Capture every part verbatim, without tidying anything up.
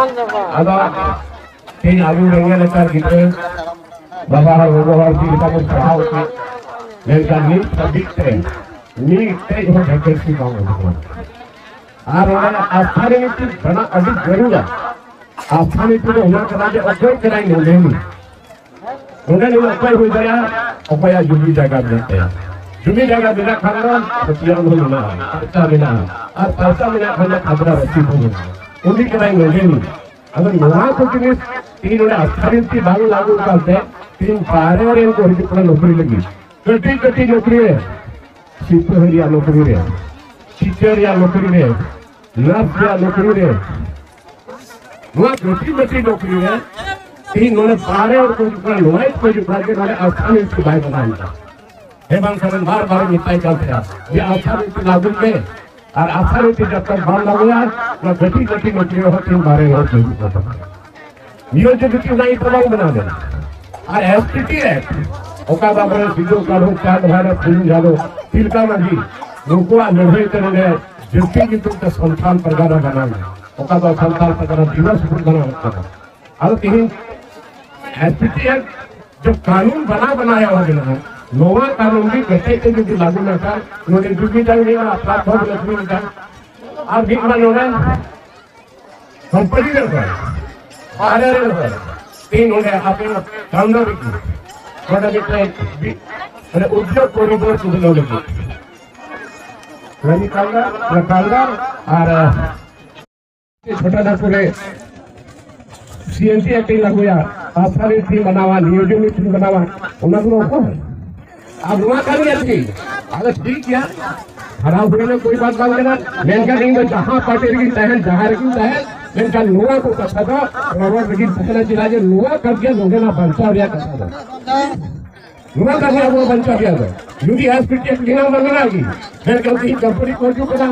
ᱟᱫᱚ ᱛᱮᱦᱮᱧ ᱟᱵᱚ ᱨᱮᱸᱜᱮᱡ ᱱᱟᱪᱟᱨ ᱜᱤᱫᱽᱨᱟᱹ, ᱵᱟᱵᱟ ᱦᱚᱲ, ᱜᱚᱜᱚ ᱦᱚᱲ ᱪᱮᱫ ᱞᱮᱠᱟ ᱵᱚᱱ ᱯᱟᱲᱦᱟᱣ ᱠᱚᱣᱟ, ᱢᱮᱱᱠᱷᱟᱱ ᱱᱤᱛ ᱦᱟᱹᱵᱤᱡ ᱛᱮ ᱢᱤᱫᱴᱮᱡ ᱦᱚᱸ vacancy ᱵᱟᱝ ᱩᱰᱩᱠ ᱟᱠᱟᱱᱟ᱾ ᱟᱨ ᱚᱱᱟ ᱟᱥᱛᱷᱟ ᱨᱮ ᱢᱤᱫᱴᱤᱡ ᱵᱮᱱᱟᱣ ᱟᱹᱰᱤ ᱡᱟᱹᱨᱩᱲᱟ᱾ ᱟᱥᱛᱷᱟ ᱨᱮ ᱢᱤᱫᱴᱤᱡ ᱫᱚ ᱚᱱᱟ ᱠᱟᱱᱟ ᱡᱮ ᱚᱠᱚᱭ ᱠᱟᱱᱟᱭ ᱱᱚᱰᱮᱱᱤᱡ? ᱱᱚᱰᱮᱱᱤᱡ ᱚᱠᱚᱭ ᱦᱩᱭ ᱫᱟᱲᱮᱭᱟᱜᱼᱟ? ᱚᱠᱚᱭᱟᱜ ᱡᱩᱢᱤ ᱡᱟᱭᱜᱟ ᱢᱮᱱᱟᱜ ᱛᱟᱭᱟ᱾ ᱡᱩᱢᱤ ᱡᱟᱭᱜᱟ ᱢᱮᱱᱟᱜ ᱠᱷᱟᱱ ᱫᱚ ᱦᱟᱹᱛᱭᱟᱹᱨ ᱦᱚᱸ ᱢᱮᱱᱟᱜᱼᱟ, ᱯᱚᱭᱥᱟ ᱢᱮᱱᱟᱜᱼᱟ, ᱟᱨ ᱯᱚᱭᱥᱟ ᱢᱮᱱᱟᱜ ᱠᱷᱟᱱ ᱫᱚ ᱠᱷᱟᱡᱽᱱᱟ ᱨᱟᱹᱥᱤᱫ ᱦᱚᱸ ᱢᱮᱱᱟᱜᱼᱟ᱾ ᱩᱱᱤ ᱠᱟᱱᱟᱭ ᱱᱚᱰᱮᱱᱤᱡ᱾ ᱟᱫᱚ ᱱᱚᱣᱟ ᱠᱚ ᱡᱤᱱᱤᱥ ᱛᱤᱦᱤᱧ ᱱᱚᱰᱮ ᱟᱥᱛᱷᱟ ᱨᱤᱱᱛᱤ ᱵᱟᱝ ᱞᱟᱹᱜᱩ ᱠᱟᱱᱛᱮ ᱛᱤᱦᱤᱧ ᱵᱟᱦᱨᱮ ᱨᱮᱱ ᱠᱚ ᱦᱤᱡᱩᱜ ᱠᱟᱱᱟ ᱱᱚᱠᱨᱤ ᱞᱟᱹᱜᱤᱫ᱾ ᱠᱟᱹᱴᱤᱡ ᱠᱟᱹᱴᱤᱡ ᱱᱚᱠᱨᱤ ᱨᱮ, ᱥᱤᱯᱟᱹᱦᱤ ᱨᱮᱭᱟᱜ ᱱᱚᱠᱨᱤ ᱨᱮ, ᱴᱤᱪᱟᱨ ᱨᱮᱭᱟᱜ ᱱᱚᱠᱨᱤ ᱨᱮ, ᱱᱟᱨᱥ ᱨᱮᱭᱟᱜ ᱱᱚᱠᱨᱤ ᱨᱮ, ᱱᱚᱣᱟ ᱠᱟᱹᱴᱤᱡ ᱠᱟᱹᱴᱤᱡ ᱱᱚᱠᱨᱤ ᱨᱮ ᱛᱤᱦᱤᱧ ᱱᱚᱰᱮ ᱵᱟᱦᱨᱮ ᱦᱚᱲ ᱠᱚ ᱦᱤᱡᱩᱜ ᱠᱟᱱᱟ, ᱱᱚᱣᱟ ᱠᱚ ᱦᱤᱡᱩᱜ ᱠᱟᱱᱟ ᱡᱮ ᱱᱚᱰᱮ ᱟᱥᱛᱷᱟ ᱨᱤᱱᱛᱤ ᱵᱟᱭ ᱢᱟᱱᱟᱣ ᱮᱫᱟ᱾ ᱦᱮᱸ, ᱵᱟᱝᱠᱷᱟᱱ ᱵᱟᱨ ᱵᱟᱨ ᱢᱮᱛᱟᱭ ᱠᱟᱱ ᱛᱟᱦᱮᱸᱱᱟ ᱡᱮ ᱟᱥᱛᱷᱟ ᱨᱤᱱᱛᱤ ᱞᱟᱹᱜᱩᱭ ᱢᱮ, ᱟᱨ ᱟᱥᱛᱷᱟ ᱨᱤᱱᱛᱤ ᱡᱚᱵ ᱛᱚᱠ ᱵᱟᱢ ᱞᱟᱹᱜᱩᱭᱟ, ᱚᱱᱟ ᱠᱟᱹᱴᱤᱡ ᱠᱟᱹᱴᱤᱡ ᱱᱚᱠᱨᱤ ᱨᱮᱦᱚᱸ ᱛᱤᱦᱤᱧ ᱵᱟᱦᱨᱮ ᱦᱚᱲ ᱠᱚ ᱦᱤᱡᱩᱜ ᱠᱟᱱ ᱛᱟᱵᱚᱱᱟ᱾ ᱱᱤᱭᱚᱢ ᱡᱩᱫᱤ ᱴᱷᱤᱠ ᱱᱟᱭ ᱛᱚ ᱵᱟᱝ ᱵᱮᱱᱟᱣ ᱞᱮᱱᱟ᱾ ᱟᱨ ᱮᱥ ᱯᱤ ᱴᱤ ᱮᱠᱴ, ᱚᱠᱟ ᱫᱚ ᱟᱵᱚᱨᱮᱱ ᱥᱤᱫᱩ ᱠᱟᱹᱱᱦᱩ, ᱪᱟᱸᱫᱽ ᱵᱷᱟᱭᱨᱚ, ᱯᱷᱩᱞ ᱡᱷᱟᱱᱚ, ᱛᱤᱞᱠᱟ ᱢᱟᱹᱡᱷᱤ, ᱱᱩᱠᱩᱣᱟᱜ ᱞᱟᱹᱲᱦᱟᱹᱭ ᱛᱮ ᱱᱚᱰᱮ ᱡᱟᱹᱥᱛᱤ ᱧᱩᱛᱩᱢ ᱛᱮ ᱥᱟᱱᱛᱟᱲ ᱯᱟᱨᱜᱟᱱᱟ ᱵᱮᱱᱟᱣ ᱮᱱᱟ᱾ ᱚᱠᱟ ᱫᱚ ᱥᱟᱱᱛᱟᱲ ᱯᱟᱨᱜᱟᱱᱟ ᱫᱤᱵᱚᱥ ᱵᱚᱱ ᱢᱟᱱᱟᱣᱮᱫ ᱠᱟᱱᱟ᱾ ᱟᱫᱚ ᱛᱤᱦᱤᱧ ᱮᱥ ᱯᱤ ᱴᱤ ᱮᱠᱴ ᱡᱚᱵ ᱠᱟᱹᱱᱩᱱ ᱵᱟᱱᱟ ᱵᱟᱱᱟᱭᱟ ᱦᱚᱸ ᱢᱮᱱᱟᱜᱼᱟ᱾ ᱱᱚᱣᱟ ᱠᱟᱹᱱᱩᱱ ᱜᱮ ᱠᱮᱴᱮᱡ ᱛᱮ ᱡᱩᱫᱤ ᱞᱟᱹᱜᱩ ᱞᱮᱱᱠᱷᱟᱱ ᱱᱚᱰᱮ ᱡᱩᱢᱤᱫᱟᱨ ᱦᱩᱭᱩᱜᱼᱟ, ᱟᱯᱱᱟᱨ ᱠᱚ ᱞᱟᱹᱠᱛᱤ ᱞᱮᱱᱠᱷᱟᱱ ᱟᱨ ᱢᱤᱫ ᱢᱟ ᱱᱚᱰᱮ ᱠᱚᱢᱯᱟᱱᱤ ᱨᱮ ᱦᱚᱲ, ᱵᱟᱦᱨᱮ ᱨᱮ ᱦᱚᱲ, ᱛᱤᱦᱤᱧ ᱱᱚᱰᱮ ᱟᱯᱮ ᱠᱟᱢᱱᱟ ᱨᱮᱜᱮ ᱱᱚᱰᱮ ᱢᱤᱫᱴᱮᱱ ᱵᱤ-, ᱢᱟᱱᱮ ᱩᱫᱽᱭᱳᱜᱽ ᱠᱚᱨᱤᱰᱚᱨ ᱠᱚ ᱵᱮᱱᱟᱣ ᱞᱟᱹᱜᱤᱫ᱾ ᱨᱟᱱᱤ ᱠᱟᱞᱜᱟᱨ, ᱠᱟᱞᱜᱟᱨ ᱟᱨ ᱪᱷᱳᱴᱟ ᱱᱟᱜᱽᱯᱩᱨ ᱨᱮ ᱥᱤ ᱮᱱ ᱴᱤ ᱮᱠᱴ ᱤᱧ ᱞᱟᱹᱜᱩᱭᱟ, ᱟᱥᱛᱷᱟ ᱨᱤᱱᱛᱤ ᱢᱟᱱᱟᱣᱟ, ᱱᱤᱭᱳᱡᱚᱱ ᱨᱤᱱᱛᱤ ᱢᱟᱱᱟᱣᱟ, ᱚᱱᱟ ᱠᱚᱫᱚ ᱚᱠᱚᱭ? ᱟᱨ ᱱᱚᱣᱟ ᱠᱟᱱ ᱜᱮᱭᱟ ᱴᱷᱤᱠ, ᱟᱫᱚ ᱴᱷᱤᱠ ᱜᱮᱭᱟ, ᱦᱟᱨᱟᱣ ᱦᱩᱭᱱᱟ, ᱠᱳᱭ ᱵᱟᱛ ᱵᱟᱝ ᱠᱟᱱᱟ᱾ ᱢᱮᱱᱠᱷᱟᱱ ᱤᱧ ᱫᱚ ᱡᱟᱦᱟᱸ ᱯᱟᱨᱴᱤ ᱨᱮᱜᱤᱧ ᱛᱟᱦᱮᱱ, ᱡᱟᱦᱟᱸ ᱨᱮᱜᱤᱧ ᱛᱟᱦᱮᱱ, ᱢᱮᱱᱠᱷᱟᱱ ᱱᱚᱣᱟ ᱠᱚ ᱠᱟᱛᱷᱟ ᱫᱚ ᱨᱚᱲ ᱨᱮᱜᱤᱧ ᱛᱟᱦᱮᱱᱟ᱾ ᱪᱮᱫᱟᱜ ᱡᱮ ᱱᱚᱣᱟ ᱠᱟᱱ ᱜᱮᱭᱟ ᱱᱚᱰᱮᱱᱟᱜ ᱵᱟᱧᱪᱟᱣ ᱨᱮᱭᱟᱜ ᱠᱟᱛᱷᱟ ᱫᱚ᱾ ᱱᱚᱣᱟ ᱠᱟᱛᱷᱟ ᱟᱵᱚ ᱵᱟᱧᱪᱟᱣ ᱨᱮᱭᱟᱜ ᱫᱚ, ᱡᱩᱫᱤ ᱮᱥ ᱯᱤ ᱴᱤ ᱮᱠᱴ ᱵᱮᱱᱟᱣ ᱵᱟᱝ ᱜᱟᱱᱚᱜᱼᱟ ᱠᱤ? ᱢᱮᱱᱠᱷᱟᱱ ᱛᱤᱦᱤᱧ ᱠᱚᱢᱯᱟᱱᱤ ᱠᱚ ᱦᱤᱡᱩᱜ ᱠᱟᱱᱟ,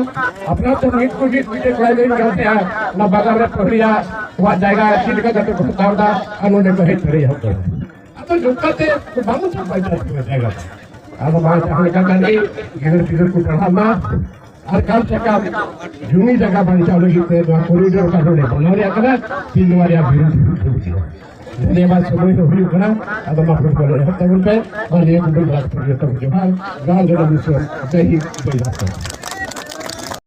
ᱟᱯᱱᱟᱨ ᱛᱮ ᱢᱤᱫ ᱠᱚ ᱢᱤᱫ ᱢᱤᱫᱴᱮᱡ ᱠᱚᱲᱟᱭ ᱞᱟᱹᱭ ᱠᱟᱱ ᱛᱟᱦᱮᱸᱜᱼᱟ, ᱚᱱᱟ ᱵᱟᱜᱟᱱ ᱨᱮ ᱯᱟᱹᱦᱲᱤᱭᱟ ᱠᱚᱣᱟᱜ ᱡᱟᱭᱜᱟ ᱪᱮᱫ ᱞᱮᱠᱟ ᱠᱟᱛᱮ ᱠᱚ ᱦᱟᱛᱟᱣ ᱮᱫᱟ, ᱟᱨ ᱱᱚᱰᱮ ᱠᱚ ᱦᱮᱡ ᱫᱟᱲᱮᱭᱟᱜ ᱠᱟᱱᱟ᱾ ᱟᱫᱚ ᱱᱚᱝᱠᱟ ᱛᱮ ᱵᱟᱝ ᱵᱟᱧᱪᱟᱣ ᱛᱟᱠᱚᱣᱟ ᱡᱟᱭᱜᱟ ᱫᱚ᱾ ᱟᱫᱚ ᱵᱟᱝ ᱛᱟᱦᱮᱸ ᱞᱮᱠᱟ ᱠᱟᱱ ᱜᱮ, ᱜᱤᱫᱟᱹᱨ ᱯᱤᱫᱟᱹᱨ ᱠᱚ ᱯᱟᱲᱦᱟᱜ ᱢᱟ, ᱟᱨ ᱠᱟᱢ ᱥᱮ ᱠᱟᱢ ᱡᱩᱢᱤ ᱡᱟᱭᱜᱟ ᱵᱟᱧᱪᱟᱣ ᱞᱟᱹᱜᱤᱫ ᱛᱮ ᱱᱚᱣᱟ ᱠᱚᱨᱤᱰᱚᱨ ᱠᱟᱨᱚᱱ ᱮ ᱵᱮᱱᱟᱣ ᱨᱮᱭᱟᱜ ᱠᱟᱱᱟ, ᱛᱤᱦᱤᱧ ᱱᱚᱣᱟ ᱨᱮᱭᱟᱜ ᱵᱤᱨᱩᱫᱷ ᱦᱩᱭᱩᱜ ᱠᱟᱱᱟ᱾ ᱫᱷᱚᱱᱭᱚᱵᱟᱫ, ᱥᱚᱢᱚᱭ ᱦᱚᱸ ᱦᱩᱭᱩᱜ ᱠᱟᱱᱟ, ᱟᱫᱚ ᱢᱟ ᱯᱷᱩᱴᱵᱚᱞ ᱮᱦᱚᱵ ᱛᱟᱵᱚᱱ ᱯᱮ᱾ ᱢᱟ ᱱᱤᱭᱟᱹ ᱠᱚ ᱵᱟᱲᱟ ᱠᱟᱛᱮ ᱡᱚᱛᱚ ᱠᱚ ᱡᱚᱦᱟᱨ, ᱡᱚᱦᱟᱨ ᱡᱚᱦᱟᱨ ᱫᱤᱥᱚᱢ, ᱡᱟᱭ ᱦᱤᱱᱫ, ᱡᱟᱭ ᱵᱷᱟᱨᱚᱛ᱾